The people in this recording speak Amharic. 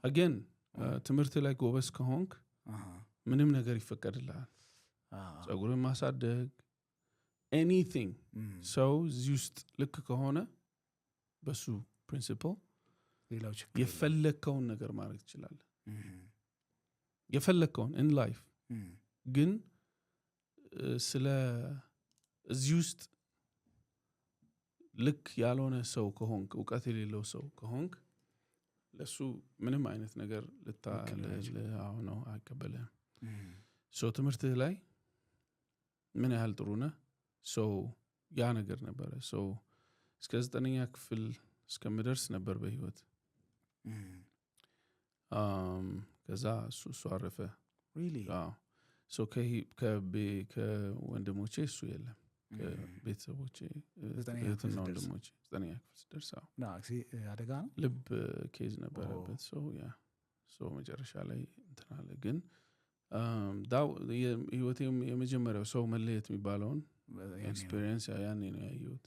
Again ትምህርት ላይ ጎበዝ ከሆንክ ምንም ነገር ይፈቀድልሃል። ጸጉርን ማሳደግ፣ anything። ሰው እዚህ ውስጥ ልክ ከሆነ በሱ principle ሌላው ችግር የለውም። የፈለግከውን ነገር ማድረግ ትችላለህ። የፈለግከውን in life። ግን ስለ እዚህ ውስጥ ልክ ያልሆነ ሰው ከሆንክ፣ እውቀት የሌለው ሰው ከሆንክ ለሱ ምንም አይነት ነገር ልክ ሊሆን አይችልም። አዎ ነው፣ አይቀበልህም። So ትምህርትህ ላይ ምን ያህል ጥሩ ነህ? So ያ ነገር ነበረ። So እስከ 9ኛ ክፍል እስከምደርስ ነበር በህይወት። ከዛ እሱ አረፈ። Really? አዎ። So ከወንድሞቼ እሱ የለም፣ ከቤተሰቦቼ 9ኛ ክፍል እህትና ስትደርስ? ወንድሞቼ 9ኛ ክፍል ስደርስ፣ አዎ። ና አደጋ ነው። ልብ case ነበረበት። So yeah፣ so መጨረሻ ላይ እንትን አለ። ግን ህይወቴም የመጀመሪያው ሰው መለየት የሚባለውን ያኔ ነው። experience ያኔ ነው ያየሁት።